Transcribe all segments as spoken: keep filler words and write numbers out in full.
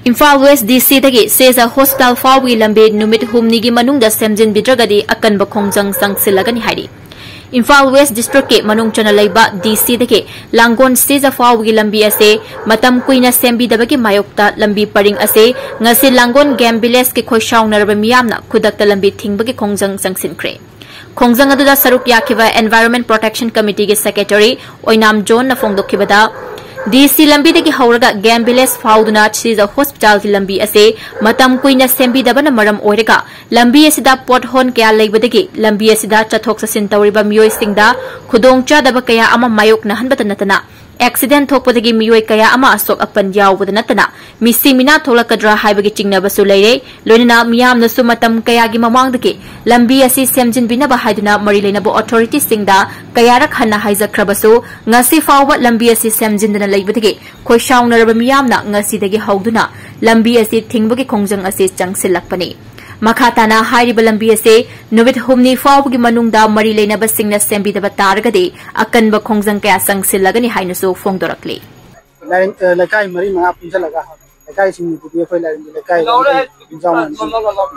Imphal west D ꯁꯤꯗꯒꯤ ꯁꯦꯖ hospital ꯐꯥꯎꯕꯒꯤ ꯂꯝꯕꯤ ꯅꯨꯃꯤꯠ ꯍꯨꯝꯅꯤꯒꯤ ꯃꯅꯨꯡꯗ ꯁꯦꯝꯖꯤꯟꯕꯤꯗ꯭ꯔꯒꯗꯤ ꯑꯀꯟꯕ ꯈꯣꯡꯖꯪ ꯆꯪꯁꯤꯜꯂꯒꯅꯤ ꯍꯥꯏꯔꯤ꯫ ꯏꯝꯐꯥꯜ ꯋꯦꯁ ꯗꯤꯁꯇ꯭ꯔꯤꯛꯀꯤ ꯃꯅꯨꯡ ꯆꯟꯅ ꯂꯩꯕ ꯗꯤ ꯁꯤꯗꯒꯤ ꯂꯥꯡꯒꯣꯜ ꯁꯦꯖ ꯐꯥꯎꯕꯒꯤ ꯂꯝꯕꯤ ꯑꯁꯤ ꯃꯇꯝ ꯀꯨꯏꯅ ꯁꯦꯝꯕꯤꯗꯕꯒꯤ ꯃꯥꯌꯣꯛꯇ ꯂꯝꯕꯤ ꯄꯔꯤꯡ ꯑꯁꯤ ꯉꯁꯤ ꯂꯥꯡꯒꯣꯜ ꯒꯦꯝ ꯚꯤꯂꯦꯖꯀꯤ ꯈꯣꯏꯁꯥꯎꯅꯔꯕ ꯃꯤꯌꯥꯝꯅ ꯈꯨꯗꯛꯇ ꯂꯝꯕꯤ ꯊꯤꯡꯕꯒꯤ ꯈꯣꯡꯖꯪ ꯆꯪꯁꯤꯟꯈ꯭ꯔꯦ꯫ ꯈꯣꯡꯖꯪ ꯑꯗꯨꯗ ꯁꯔꯨꯛ ꯌꯥꯈꯤꯕ Environment Protection Committeeꯒꯤ Secretary ꯑꯣꯏꯅꯥꯝ ꯖꯣꯟꯅ ꯐꯣꯡꯗꯣꯛꯈꯤꯕꯗ, ꯗꯤ ꯁꯤ ꯂꯝꯕꯤꯗꯒꯤ ꯍꯧꯔꯒ ꯒꯦꯝ ꯚꯤꯂꯦꯖ ꯐꯥꯎꯗꯨꯅ ꯁꯦꯖ ꯍꯣꯁꯄꯤꯇꯥꯜꯒꯤ ꯂꯝꯕꯤ ꯑꯁꯤ ꯃꯇꯝ ꯀꯨꯏꯅ ꯁꯦꯝꯕꯤꯗꯕꯅ ꯃꯔꯝ ꯑꯣꯏꯔꯒ ꯂꯝꯕꯤ ꯑꯁꯤꯗ ꯄꯣꯠꯍꯣꯟ ꯀꯌꯥ ꯂꯩꯕꯗꯒꯤ ꯂꯝꯕꯤ ꯑꯁꯤꯗ ꯆꯠꯊꯣꯛ ꯆꯠꯁꯤꯟ ꯇꯧꯔꯤꯕ ꯃꯤꯑꯣꯏꯁꯤꯡꯗ ꯈꯨꯗꯣꯡꯆꯥꯗꯕ ꯀꯌꯥ ꯑꯃ ꯃꯥꯌꯣꯛꯅꯍꯟꯕꯇ ꯅꯠꯇꯅ, ꯑꯦꯛꯁꯤꯗꯦꯟ ꯊꯣꯛꯄꯗꯒꯤ ꯃꯤꯑꯣꯏ ꯀꯌꯥ ꯑꯃ ꯑꯁꯣꯛ ꯑꯄꯟ ꯌꯥꯎꯕꯗ ꯅꯠꯇꯅ ꯃꯤꯁꯤ ꯃꯤꯅꯥ ꯊꯣꯛꯂꯛꯀꯗ꯭ꯔꯥ ꯍꯥꯏꯕꯒꯤ ꯆꯤꯡꯅꯕꯁꯨ ꯂꯩꯔꯦ꯫ ꯂꯣꯏꯅꯅ ꯃꯤꯌꯥꯝꯅꯁꯨ ꯃꯇꯝ ꯀꯌꯥꯒꯤ ꯃꯃꯥꯡꯗꯒꯤ ꯂꯝꯕꯤ ꯑꯁꯤ ꯁꯦꯝꯖꯤꯟꯕꯤꯅꯕ ꯍꯥꯏꯗꯨꯅ ꯃꯔꯤ ꯂꯩꯅꯕ ꯑꯣꯊꯣꯔꯤꯇꯤꯁꯤꯡꯗ ꯀꯌꯥꯔꯛ ꯍꯟꯅ ꯍꯥꯏꯖꯈ꯭ꯔꯕꯁꯨ, ꯉꯁꯤ ꯐꯥꯎꯕ ꯂꯝꯕꯤ ꯑꯁꯤ ꯁꯦꯝꯖꯤꯟꯗꯅ ꯂꯩꯕꯗꯒꯤ ꯈꯣꯏꯁꯥꯎꯅꯔꯕ ꯃꯤꯌꯥꯝꯅ ꯉꯁꯤꯗꯒꯤ ꯍꯧꯗꯨꯅ ꯂꯝꯕꯤ ꯑꯁꯤ ꯊꯤꯡꯕꯒꯤ ꯈꯣꯡꯖꯪ ꯑꯁꯤ ꯆꯪꯁꯤꯜꯂꯛꯄꯅꯤ꯫ ꯃꯈꯥ ꯇꯥꯅ ꯍꯥꯏꯔꯤꯕ ꯂꯝꯕꯤ ꯑꯁꯤ ꯅꯨꯃꯤꯠ ꯍꯨꯝꯅꯤ ꯐꯥꯎꯕꯒꯤ ꯃꯅꯨꯡꯗ ꯃꯔꯤ ꯂꯩꯅꯕꯁꯤꯡꯅ ꯁꯦꯝꯕꯤꯗꯕ ꯇꯥꯔꯒꯗꯤ ꯑꯀꯟꯕ ꯈꯣꯡꯖꯪ ꯀꯌꯥ ꯆꯪꯁꯤꯜꯂꯒꯅꯤ ꯍꯥꯏꯅꯁꯨ ꯐꯣꯡꯗꯣꯔꯛꯂꯤ꯫ ꯂꯥꯏꯔꯤꯛ, ꯑ, ꯂꯩꯀꯥꯏ ꯃꯔꯤ ꯃꯉꯥ ꯄꯨꯟꯁꯤꯜꯂꯒ, ꯂꯩꯀꯥꯏꯁꯤꯡꯗꯨꯗꯤ ꯑꯩꯈꯣꯏ ꯂꯥꯏꯔꯦꯝꯕꯤ ꯂꯩꯀꯥꯏ,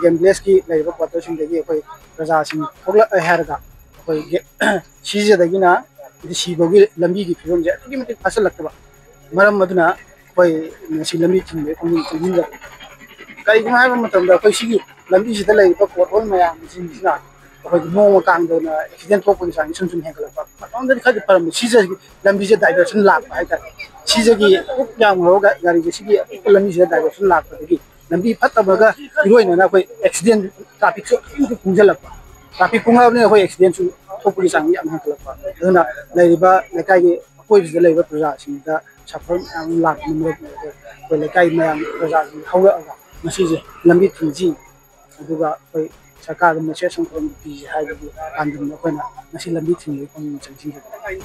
ꯒꯦꯝ ꯚꯤꯂꯦꯖꯀꯤ ꯂꯩꯔꯤꯕ ꯀ꯭ꯋꯥꯇꯔꯁꯤꯡꯗꯒꯤ ꯑꯩꯈꯣꯏ ꯄ꯭ꯔꯖꯥꯁꯤꯡ ꯊꯣꯛꯂꯛꯑꯦ ꯍꯥꯏꯔꯒ, ꯑꯩꯈꯣꯏ ꯒꯦ-, ꯁꯤꯖꯗꯒꯤꯅ ꯗꯤ ꯁꯤ ꯐꯥꯎꯒꯤ ꯂꯝꯕꯤꯒꯤ ꯐꯤꯕꯝꯁꯦ ꯑꯗꯨꯛꯀꯤ ꯃꯇꯤꯛ ꯐꯠꯁꯤꯜꯂꯛꯇꯕ ꯃꯔꯝ ꯑꯗꯨꯅ ꯑꯩꯈꯣꯏ ꯉꯁꯤ ꯂꯝꯕꯤ ꯊꯤꯡꯕꯒꯤ ꯈꯣꯡꯖꯪ ꯆꯪꯁꯤꯟꯖꯕꯅꯤ꯫ ꯀꯩꯒꯤꯅꯣ ꯍꯥꯏꯕ ꯃꯇꯝꯗ, ꯑꯩꯈꯣꯏ ꯁꯤꯒꯤ ꯂꯝꯕꯤꯁꯤꯗ ꯂꯩꯔꯤꯕ ꯄꯣꯠꯍꯣꯜ ꯃꯌꯥꯝꯁꯤꯡꯁꯤꯅ ꯑꯩꯈꯣꯏꯒꯤ ꯅꯣꯡꯃ ꯀꯥꯡꯗꯅ ꯑꯦꯛꯁꯤꯗꯦꯟ ꯊꯣꯛꯄꯒꯤ ꯆꯥꯡꯁꯤ ꯁꯨꯝ ꯁꯨꯝ ꯍꯦꯟꯒꯠꯂꯛꯄ꯫ ꯃꯇꯝꯗꯗꯤ ꯈꯔꯗꯤ ꯐꯔꯝꯃꯤ, ꯁꯤꯖꯒꯤ ꯂꯝꯕꯤꯁꯦ ꯗꯥꯏꯚꯔꯁꯟ ꯂꯥꯛꯄ ꯍꯥꯏꯇꯥꯔꯦ꯫ ꯁꯤꯖꯒꯤ ꯑꯗꯨꯛ ꯌꯥꯝ ꯍꯧꯔꯒ ꯒꯥꯔꯤꯁꯦ ꯁꯤꯒꯤ ꯑꯄꯤꯛꯄ ꯂꯝꯕꯤꯁꯤꯗ ꯗꯥꯏꯚꯔꯁꯟ ꯂꯥꯛꯄꯗꯒꯤ ꯂꯝꯕꯤ ꯐꯠꯇꯕꯒ ꯏꯔꯣꯏꯅꯅ ꯑꯩꯈꯣꯏ ꯑꯦꯛꯁꯤꯗꯦꯟ, ꯇ꯭ꯔꯥꯐꯤꯛꯁꯨ ꯑꯗꯨꯛꯀꯤ ꯃꯇꯤꯛ ꯀꯨꯡꯁꯤꯜꯂꯛꯄ꯫ ꯇ꯭ꯔꯥꯐꯤꯛ ꯀꯨꯡꯉꯕꯅꯤꯅ ꯑꯩꯈꯣꯏ ꯑꯦꯛꯁꯤꯗꯦꯟꯁꯨ ꯊꯣꯛꯄꯒꯤ ꯆꯥꯡꯁꯨ ꯌꯥꯝ ꯍꯦꯟꯒꯠꯂꯛꯄ꯫ ꯑꯗꯨꯅ ꯂꯩꯔꯤꯕ ꯂꯩꯀꯥꯏꯒꯤ ꯑꯀꯣꯏꯕꯁꯤꯗ ꯂꯩꯔꯤꯕ ꯄ꯭ꯔꯖꯥꯁꯤꯡꯗ ꯁꯐꯔ ꯃꯌꯥꯝ ꯑꯃ ꯂꯥꯛꯄꯅ ꯃꯔꯝ ꯑꯣꯏꯔꯒ ꯑꯩꯈꯣꯏ ꯂꯩꯀꯥꯏ ꯃꯌꯥꯝ ꯄ꯭ꯔꯖꯥꯁꯤꯡ ꯍꯧꯔꯛꯑꯒ ꯉꯁꯤꯁꯦ ꯂꯝꯕꯤ ꯊꯤꯡꯁꯤ, ꯑꯗꯨꯒ ꯑꯩꯈꯣꯏ ꯁꯔꯀꯥꯔꯗ ꯃꯦꯁꯦꯖ ꯑꯃꯈꯛ ꯄꯤꯁꯤ ꯍꯥꯏꯕꯒꯤ ꯄꯥꯟꯗꯝꯗ ꯑꯩꯈꯣꯏꯅ ꯉꯁꯤ ꯂꯝꯕꯤ ꯊꯤꯡꯕꯒꯤ ꯈꯣꯡꯖꯪ ꯆꯪꯁꯤꯟꯖꯕꯅꯤ꯫